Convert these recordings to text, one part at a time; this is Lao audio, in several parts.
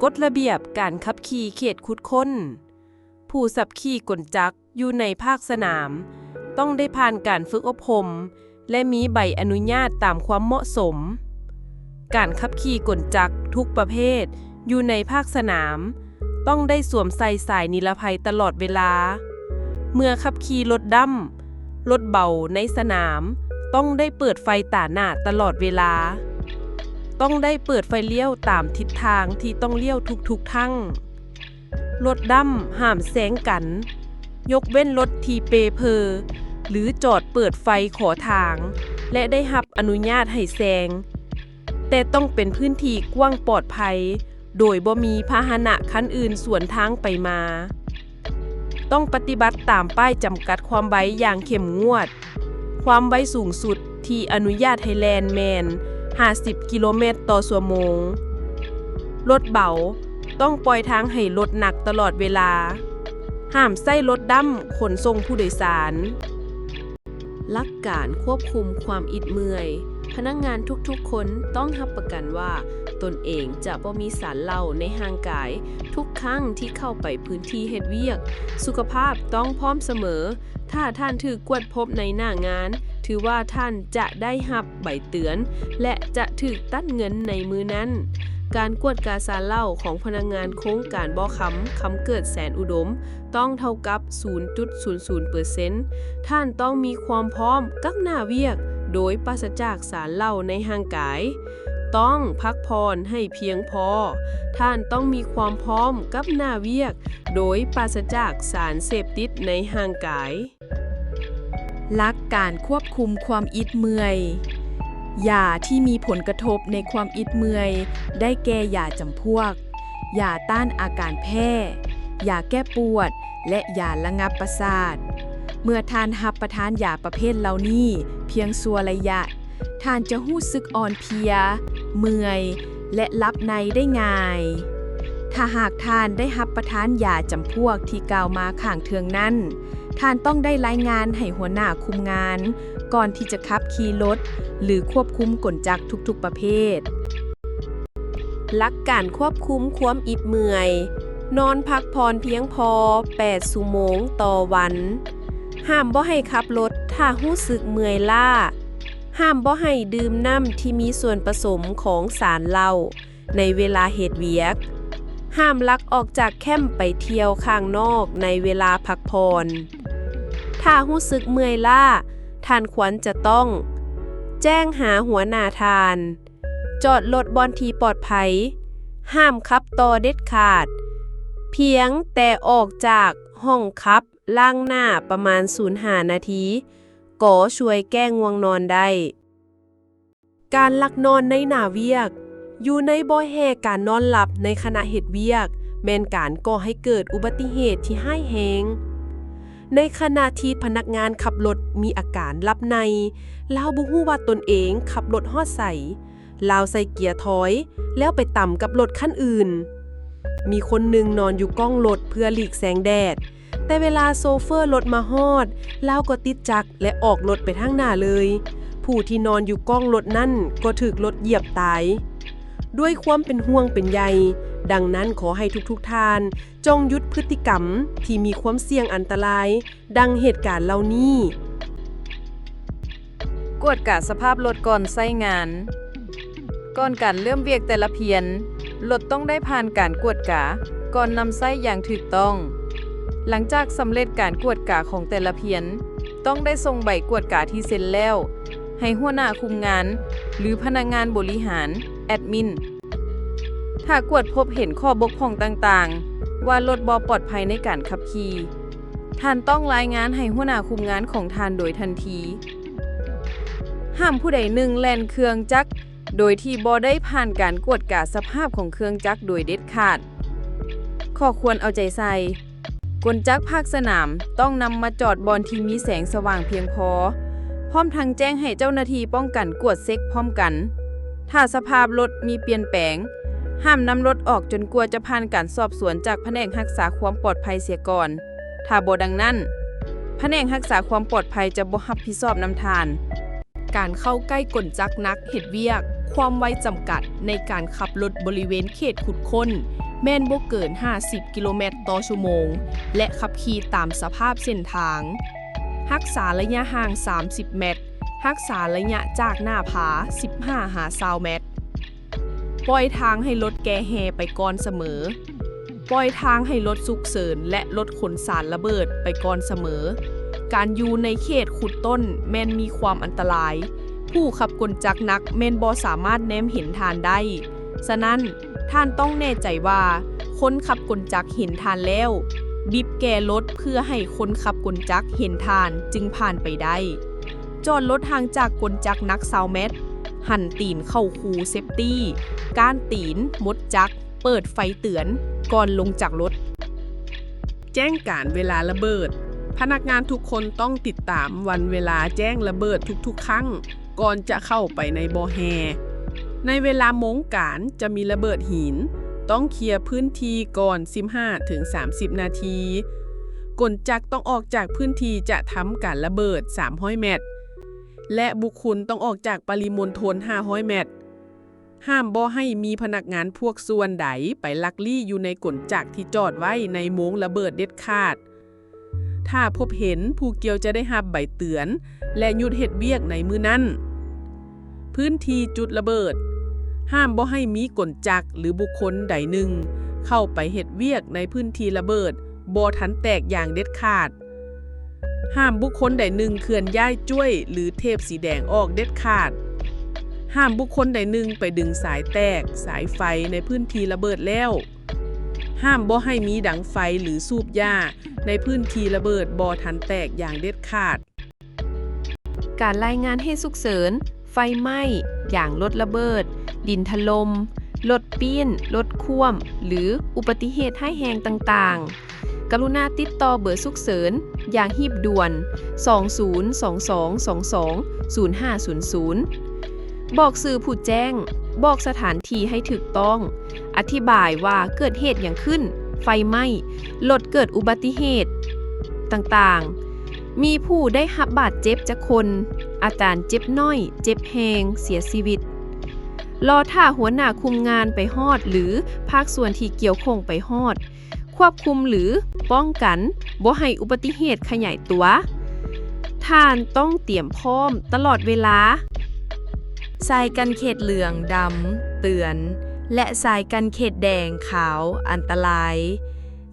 ກົດລະບຽບການຂັບຂີ່ເຂດຂຸດຄົ້ນ. ຜູ້ຂັບຂີ່ກົນຈັກຢູ່ໃນພາກສະໜາມ ຕ້ອງໄດ້ຜ່ານການຝຶກອົບຮົມ ແລະ ມີໃບອະນຸຍາດຕາມຄວາມເໝາະສົມ. ການຂັບຂີ່ກົນຈັກທຸກປະເພດຢູ່ໃນພາກສະໜາມ ຕ້ອງໄດ້ສວມໃສ່ສາຍນິລະໄພຕະຫຼອດເວລາ. ເມື່ອຂັບຂີ່ລົດດຳ, ລົດເບົາໃນສະໜາມ ຕ້ອງໄດ້ເປີດໄຟຕາໜ້າຕະຫຼອດເວລາ. ຕ້ອງໄດ້ເປີດໄຟລ້ຽວຕາມທິດທາງທີ່ຕ້ອງລ້ຽວທຸກໆຄັ້ງ. ລົດດຳຫ້າມແຊງກັນ, ຍົກເວັ້ນລົດທີ່ເປ່ເພີ ຫຼື ຈອດເປີດໄຟຂໍທາງ ແລະ ໄດ້ຮັບອະນຸຍາດໃຫ້ແຊງ, ແຕ່ຕ້ອງເປັນພື້ນທີ່ກວ້າງປອດໄພ ໂດຍບໍ່ມີພາຫະນະຄັນອື່ນສວນທາງໄປມາ. ຕ້ອງປະຕິບັດຕາມປ້າຍຈຳກັດຄວາມໄວຢ່າງເຂັ້ມງວດ. ຄວາມໄວສູງສຸດທີ່ອະນຸຍາດໃຫ້ແລ່ນແມ່ນຫ້າສິບກິໂລແມັດຕໍ່ຊົ່ວໂມງ. ລົດເບົາຕ້ອງປ່ອຍທາງໃຫ້ລົດໜັກຕະຫຼອດເວລາ. ຫ້າມໃຊ້ລົດດຳຂົນສົ່ງຜູ້ໂດຍສານ. ຫຼັກການຄວບຄຸມຄວາມອິດເມື່ອຍ. ພະນັກງານທຸກໆຄົນຕ້ອງຮັບປະກັນວ່າຕົນເອງຈະບໍ່ມີສານເຫຼົ້າໃນຮ່າງກາຍທຸກຄັ້ງທີ່ເຂົ້າໄປພື້ນທີ່ເຮັດວຽກ. ສຸຂະພາບຕ້ອງພ້ອມສະເໝີ. ຖ້າທ່ານຖືກກວດພົບໃນໜ້າງານ, ຖືວ່າທ່ານຈະໄດ້ຮັບໃບເຕືອນ ແລະ ຈະຖືກຕັດເງິນໃນມື້ນັ້ນ. ການກວດກາສານເຫຼົ້າຂອງພະນັກງານໂຄງການບໍ່ຄຳ ຄຳເກີດ ແສນອຸດົມ ຕ້ອງເທົ່າກັບສູນຈຸດສູນສູນເປີເຊັນ. ທ່ານຕ້ອງມີຄວາມພ້ອມກັບໜ້າວຽກໂດຍປາສະຈາກສານເຫຼົ້າໃນຮ່າງກາຍ. ຕ້ອງພັກຜ່ອນໃຫ້ພຽງພໍ. ທ່ານຕ້ອງມີຄວາມພ້ອມກັບໜ້າວຽກໂດຍປາສະຈາກສານເສບຕິດໃນຮ່າງກາຍ. ຫຼັກການຄວບຄຸມຄວາມອິດເມື່ອຍ. ຢາທີ່ມີຜົນກະທົບໃນຄວາມອິດເມື່ອຍ ໄດ້ແກ່ຢາຈຳພວກ ຢາຕ້ານອາການແພ້, ຢາແກ້ປວດ ແລະ ຢາລະງັບປະສາດ. ເມື່ອທ່ານຮັບປະທານຢາປະເພດເຫຼົ່ານີ້ພຽງຊົ່ວໄລຍະ, ທ່ານຈະຮູ້ສຶກອ່ອນເພຍ, ເມື່ອຍ ແລະ ຫຼັບໃນໄດ້ງ່າຍ. ຖ້າຫາກທ່ານໄດ້ຮັບປະທານຢາຈຳພວກທີ່ກ່າວມາຂ້າງເທິງນັ້ນ, ທ່ານຕ້ອງໄດ້ລາຍງານໃຫ້ຫົວໜ້າຄຸມງານ ກ່ອນທີ່ຈະຂັບຂີ່ລົດ ຫຼື ຄວບຄຸມກົນຈັກທຸກໆປະເພດ. ຫຼັກການຄວບຄຸມຄວາມອິດເມື່ອຍ. ນອນພັກຜ່ອນພຽງພໍແປດຊົ່ວໂມງຕໍ່ວັນ. ຫ້າມບໍ່ໃຫ້ຂັບລົດຖ້າຮູ້ສຶກເມື່ອຍລ້າ. ຫ້າມບໍ່ໃຫ້ດື່ມນ້ຳທີ່ມີສ່ວນປະສົມຂອງສານເຫຼົ້າໃນເວລາເຮັດວຽກ. ຫ້າມລັກອອກຈາກແຄ້ມໄປທ່ຽວຂ້າງນອກໃນເວລາພັກຜ່ອນ. ຖ້າຮູ້ສຶກເມື່ອຍລ້າ, ທ່ານຄວນຈະຕ້ອງແຈ້ງຫາຫົວໜ້າທ່ານ. ຈອດລົດບ່ອນທີ່ປອດໄພ. ຫ້າມຂັບຕໍ່ເດັດຂາດ. ພຽງແຕ່ອອກຈາກຫ້ອງຂັບລ້າງໜ້າປະມານສູນຫ້ານາທີ ກໍຊ່ວຍແກ້ງ່ວງນອນໄດ້. ການລັກນອນໃນໜ້າວຽກ. ຢູ່ໃນບໍ່ແຮ່ການນອນຫຼັບໃນຂະນະເຮັດວຽກ ແມ່ນການກໍ່ໃຫ້ເກີດອຸບັດຕິເຫດທີ່ຮ້າຍແຮງ. ໃນຂະນະທີ່ພະນັກງານຂັບລົດມີອາການຫຼັບໃນ, ລາວບໍ່ຮູ້ວ່າຕົນເອງຂັບລົດຮອດໃສ. ລາວໃສ່ເກຍຖອຍ ແລ້ວໄປຕຳກັບລົດຄັນອື່ນ. ມີຄົນໜຶ່ງນອນຢູ່ກ້ອງລົດເພື່ອຫຼີກແສງແດດ, ແຕ່ເວລາໂຊເຟີລົດມາຮອດ, ລາວກໍຕິດຈັກ ແລະ ອອກລົດໄປທາງໜ້າເລີຍ. ຜູ້ທີ່ນອນຢູ່ກ້ອງລົດນັ້ນກໍຖືກລົດຢຽບຕາຍ. ດ້ວຍຄວາມເປັນຫ່ວງເປັນໃຍ, ດັ່ງນັ້ນຂໍໃຫ້ທຸກໆທ່ານ ຈົ່ງຢຸດພຶດຕິກຳທີ່ມີຄວາມສ່ຽງອັນຕະລາຍ ດັ່ງເຫດການເຫຼົ່ານີ້. ກວດກາສະພາບລົດກ່ອນໃຊ້ງານ. ກ່ອນການເລີ່ມວຽກແຕ່ລະພຽນ, ລົດຕ້ອງໄດ້ຜ່ານການກວດກາກ່ອນນຳໃຊ້ຢ່າງຖືກຕ້ອງ. ຫຼັງຈາກສຳເລັດການກວດກາຂອງແຕ່ລະພຽນ, ຕ້ອງໄດ້ສົ່ງໃບກວດກາທີ່ເຊັນແລ້ວໃຫ້ຫົວໜ້າຄຸມງານ ຫຼື ພະນັກງານບໍລິຫານ, ແອດມິນ. ຖ້າກວດພົບເຫັນຂໍ້ບົກຜ່ອງຕ່າງໆ ວ່າລົດບໍ່ປອດໄພໃນການຂັບຂີ່, ທ່ານຕ້ອງລາຍງານໃຫ້ຫົວໜ້າຄຸມງານຂອງທ່ານໂດຍທັນທີ. ຫ້າມຜູ້ໃດໜຶ່ງແລ່ນເຄື່ອງຈັກໂດຍທີ່ບໍ່ໄດ້ຜ່ານການກວດກາສະພາບຂອງເຄື່ອງຈັກໂດຍເດັດຂາດ. ຂໍ້ຄວນເອົາໃຈໃສ່. ກົນຈັກພາກສະໜາມຕ້ອງນຳມາຈອດບ່ອນທີ່ມີແສງສະຫວ່າງພຽງພໍ, ພ້ອມທັງແຈ້ງໃຫ້ເຈົ້າໜ້າທີ່ປ້ອງກັນກວດເຊັກພ້ອມກັນ. ຖ້າສະພາບລົດມີປ່ຽນແປງ, ຫ້າມນຳລົດອອກຈົນກວ່າຈະຜ່ານການສອບສວນຈາກພະແນກຮັກສາຄວາມປອດໄພເສຍກ່ອນ. ຖ້າບໍ່ດັ່ງນັ້ນ, ພະແນກຮັກສາຄວາມປອດໄພຈະບໍ່ຮັບຜິດຊອບນຳທ່ານ. ການເຂົ້າໃກ້ກົນຈັກໜັກເຮັດວຽກ, ຄ ຄວາມໄວຈຳກັດໃນການຂັບລົດບໍລິເວນເຂດຂຸດຄົ້ນແມ່ນບໍ່ເກີນຫ້າສິບກິໂລແມັດຕໍ່ຊົ່ວໂມງ ແລະ ຂັບຂີ່ຕາມສະພາບເສັ້ນທາງ. ຮັກສາໄລຍະຫ່າງສາມສິບແມັດ, ຮັກສາໄລຍະຈາກໜ້າຜາສິບຫ້າຫາຊາວແມັດ. ປ່ອຍທາງໃຫ້ລົດແກ່ແຮ່ໄປກ່ອນສະເໝີ. ປ່ອຍທາງໃຫ້ລົດສຸກເສີນ ແລະ ລົດຂົນສານລະເບີດໄປກ່ອນສະເໝີ. ການຢູ່ໃນເຂດຂຸດຄົ້ນແມ່ນມີຄວາມອັນຕະລາຍ. ຜູ້ຂັບກົນຈັກໜັກແມ່ນບໍ່ສາມາດແນມເຫັນທ່ານໄດ້. ສະນັ້ນ, ທ່ານຕ້ອງແນ່ໃຈວ່າຄົນຂັບກົນຈັກເຫັນທ່ານແລ້ວ. ບີບແກລົດເພື່ອໃຫ້ຄົນຂັບກົນຈັກເຫັນທ່ານຈຶ່ງຜ່ານໄປໄດ້. ຈອດລົດຫ່າງຈາກກົນຈັກໜັກຊາວແມັດ. ຫັນຕີນເຂົ້າຄູເຊັບຕີ້, ກ້ານຕີນ, ໝົດຈັກ, ເປີດໄຟເຕືອນກ່ອນລົງຈາກລົດ. ແຈ້ງການເວລາລະເບີດ. ພະນັກງານທຸກຄົນຕ້ອງຕິດຕາມວັນເວລາແຈ້ງລະເບີດທຸກໆຄັ້ງ ກ່ອນຈະເຂົ້າໄປໃນບໍ່ແຮ່. ໃນເວລາໂມງການຈະມີລະເບີດຫີນ, ຕ້ອງເຄຍພື້ນທີ່ກ່ອນສິບຫ້າເຖິງສາມສິບນາທີ. ກົນຈັກຕ້ອງອອກຈາກພື້ນທີ່ຈະທຳການລະເບີດສາມຮ້ອຍແມັດ ແລະ ບຸກຄຸນຕ້ອງອອກຈາກປະລິມົນທົນຫ້າຮ້ອຍແມັດ. ຫ້າມບໍ່ໃຫ້ມີພະນັກງານພາກສ່ວນໃດໄປລັກລີ້ຢູ່ໃນກົນຈັກທີ່ຈອດໄວ້ໃນໂມງລະເບີດເດັດຂາດ. ຖ້າພົບເຫັນ, ຜູ້ກ່ຽວຈະໄດ້ຮັບໃບເຕືອນ ແລະ ຢຸດເຮັດວຽກໃນມື້ນັ້ນ. ພື້ນທີ່ຈຸດລະເບີດ. ຫ້າມບໍ່ໃຫ້ມີກົນຈັກ ຫຼື ບຸກຄົນໃດໜຶ່ງເຂົ້າໄປເຮັດວຽກໃນພື້ນທີ່ລະເບີດບໍ່ທັນແຕກຢ່າງເດັດຂາດ. ຫ້າມບຸກຄົນໃດໜຶ່ງເຄື່ອນຍ້າຍຈ້ວຍ ຫຼື ເທບສີແດງອອກເດັດຂາດ. ຫ້າມບຸກຄົນໃດໜຶ່ງໄປດຶງສາຍແຕກ, ສາຍໄຟໃນພື້ນທີ່ລະເບີດແລ້ວ. ຫ້າມບໍ່ໃຫ້ມີດັງໄຟ ຫຼື ສູບຢາໃນພື້ນທີ່ລະເບີດບໍ່ທັນແຕກຢ່າງເດັດຂາດ. ການລາຍງານເຫດສຸກເສີນ, ໄຟໄໝ້, ຢາງລົດລະເບີດ, ດິນຖະຫຼົ່ມ, ລົດປີ້ນ, ລົດຂວ້ຳ ຫຼື ອຸບັດຕິເຫດຮ້າຍແຮງຕ່າງໆ. ກະລຸນາຕິດຕໍ່ເບີສຸກເສີນຢ່າງຮີບດ່ວນ ສອງສູນສອງສອງສອງສອງ ສູນຫ້າສູນສູນ. ບອກຊື່ຜູ້ແຈ້ງ, ບອກສະຖານທີ່ໃຫ້ຖືກຕ້ອງ, ອະທິບາຍວ່າເກີດເຫດຫຍັງຂຶ້ນ, ໄຟໄໝ້, ລົດເກີດອຸບັດຕິເຫດຕ່າງໆ, ມີຜູ້ໄດ້ຮັບບາດເຈັບຈັກຄົນ, ອາການເຈັບໜ້ອຍ, ເຈັບແຮງ, ເສຍຊີວິດ. ລໍຖ້າຫົວໜ້າຄຸມງານໄປຮອດ ຫຼື ພາກສ່ວນທີ່ກ່ຽວຂ້ອງໄປຮອດ. ຄວບຄຸມ ຫຼື ປ້ອງກັນບໍ່ໃຫ້ອຸບັດຕິເຫດຂະຫຍາຍຕົວ. ທ່ານຕ້ອງຕຽມພ້ອມຕະຫຼອດເວລາ. ສາຍກັນເຂດເຫຼືອງດຳເຕືອນ ແລະ ສາຍກັນເຂດແດງຂາວອັນຕະລາຍ.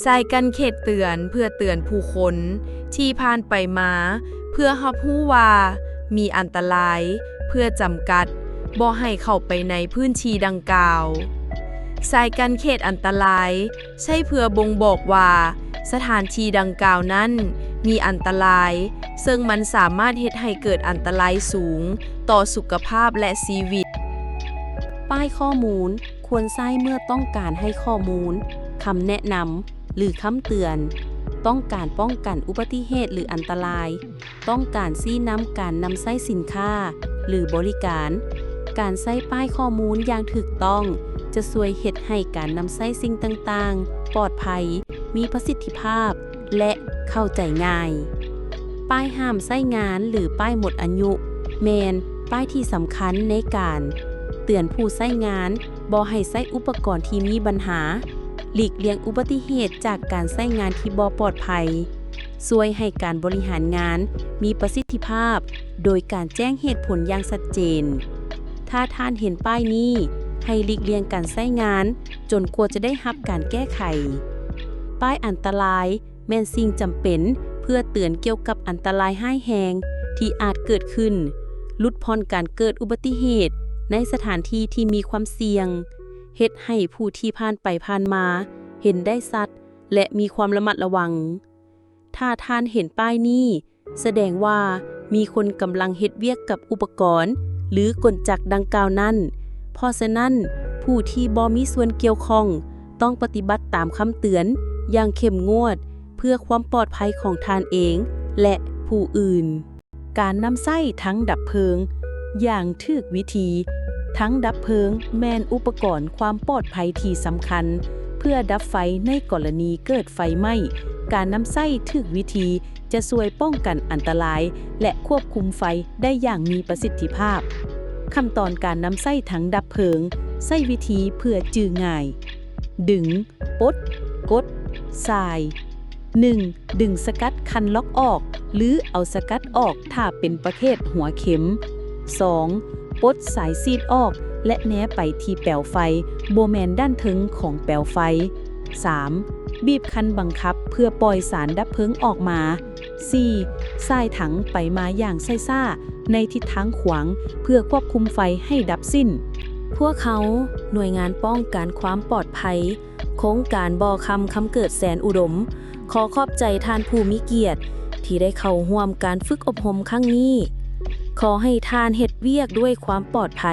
ສາຍກັນເຂດເຕືອນເພື່ອເຕືອນຜູ້ຄົນທີ່ຜ່ານໄປມາ ເພື່ອຮັບຮູ້ວ່າມີອັນຕະລາຍ, ເພື່ອຈຳກັດບໍ່ໃຫ້ເຂົ້າໄປໃນພື້ນທີ່ດັ່ງກ່າວ. ສາຍກັນເຂດອັນຕະລາຍ ໃຊ້ເພື່ອບົ່ງບອກວ່າສະຖານທີ່ດັ່ງກ່າວນັ້ນມີອັນຕະລາຍ, ເຊິ່ງມັນສາມາດເຮັດໃຫ້ເກີດອັນຕະລາຍສູງຕໍ່ສຸຂະພາບ ແລະ ຊີວິດ. ປ້າຍຂໍ້ມູນຄວນໃຊ້ເມື່ອຕ້ອງການໃຫ້ຂໍ້ມູນ, ຄຳແນະນຳ ຫຼື ຄຳເຕືອນ, ຕ້ອງການປ້ອງກັນອຸບັດຕິເຫດ ຫຼື ອັນຕະລາຍ, ຕ້ອງການຊີ້ນຳການນຳໃຊ້ສິນຄ້າ ຫຼື ບໍລິການ. ການໃຊ້ປ້າຍຂໍ້ມູນຢ່າງຖືກຕ້ອງ ຈະຊ່ວຍເຮັດໃຫ້ການນຳໃຊ້ສິ່ງຕ່າງໆປອດໄພ, ມີປະສິດທິພາບ ແລະ ເຂົ້າໃຈງ່າຍ. ປ້າຍຫ້າມໃຊ້ງານ ຫຼື ປ້າຍໝົດອາຍຸ ແມ່ນປ້າຍທີ່ສຳຄັນໃນການເຕືອນຜູ້ໃຊ້ງານບໍ່ໃຫ້ໃຊ້ອຸປະກອນທີ່ມີບັນຫາ, ຫຼີກລ່ຽງອຸບັດຕິເຫດຈາກການໃຊ້ງານທີ່ບໍ່ປອດໄພ, ຊ່ວຍໃຫ້ການບໍລິຫານງານມີປະສິດທິພາບ ໂດຍການແຈ້ງເຫດຜົນຢ່າງຊັດເຈນ. ຖ້າທ່ານເຫັນປ້າຍນີ້, ໃຫ້ຫຼີກລ່ຽງການໃຊ້ງານຈົນກວ່າຈະໄດ້ຮັບການແກ້ໄຂ. ປ້າຍອັນຕະລາຍ ແມ່ນສິ່ງຈຳເປັນເພື່ອເຕືອນກ່ຽວກັບອັນຕະລາຍຮ້າຍແຮງທີ່ອາດເກີດຂຶ້ນ, ຫຼຸດຜ່ອນການເກີດອຸບັດຕິເຫດໃນສະຖານທີ່ທີ່ມີຄວາມສ່ຽງ, ເຮັດໃຫ້ຜູ້ທີ່ຜ່ານໄປຜ່ານມາເຫັນໄດ້ຊັດ ແລະ ມີຄວາມລະມັດລະວັງ. ຖ້າທ່ານເຫັນປ້າຍນີ້, ສະແດງວ່າມີຄົນກຳລັງເຮັດວຽກກັບອຸປະກອນ ຫຼື ກົນຈັກດັ່ງກ່າວນັ້ນ. ເພາະສະນັ້ນ, ຜູ້ທີ່ບໍ່ມີສ່ວນກ່ຽວຂ້ອງຕ້ອງປະຕິບັດຕາມຄຳເຕືອນຢ່າງເຂັ້ມງວດ ເພື່ອຄວາມປອດໄພຂອງທ່ານເອງ ແລະ ຜູ້ອື່ນ. ການນຳໃຊ້ຖັງດັບເພີງຢ່າງຖືກວິທີ. ຖັງດັບເພີງແມ່ນອຸປະກອນຄວາມປອດໄພທີ່ສຳຄັນເພື່ອດັບໄຟໃນກໍລະນີເກີດໄຟໄໝ້. ການນຳໃຊ້ຖືກວິທີ ຈະຊ່ວຍປ້ອງກັນອັນຕະລາຍ ແລະ ຄວບຄຸມໄຟໄດ້ຢ່າງມີປະສິດທິພາບ. ຂັ້ນຕອນການນຳໃຊ້ຖັງດັບເພີງ ໃຊ້ວິທີເພື່ອຈື່ງ່າຍ. ດຶງ, ປົດ, ກົດ, ສາຍ. ໜຶ່ງ ດຶງສະກັດຄັນລັອກອອກ ຫຼື ເອົາສະກັດອອກ ຖ້າເປັນປະເພດຫົວເຂັມ. ສອງ ປົດສາຍສີດອອກ ແລະ ແນໄປທີ່ແປວໄຟ, ບໍ່ແມ່ນດ້ານເທິງຂອງແປວໄຟ. ສາມ ບີບຄັນບັງຄັບເພື່ອປ່ອຍສານດັບເພີງອອກມາ. ສີ່ ສາຍຖັງໄປມາຢ່າງຊ້າໆ ໃນທິດທາງຂວາງ ເພື່ອຄວບຄຸມໄຟໃຫ້ດັບສິ້ນ. ພວກເຮົາ, ໜ່ວຍງານປ້ອງກັນຄວາມປອດໄພ ໂຄງການບໍ່ຄຳຄຳເກີດແສນອຸດົມ ຂໍຂອບໃຈທ່ານຜູ້ມີກຽດ ທີ່ໄດ້ເຂົ້າຮ່ວມການຝຶກອົບຮົມຄັ້ງນີ້. ຂໍໃຫ້ທ່ານເຮັດວຽກດ້ວຍຄວາມປອດໄພ.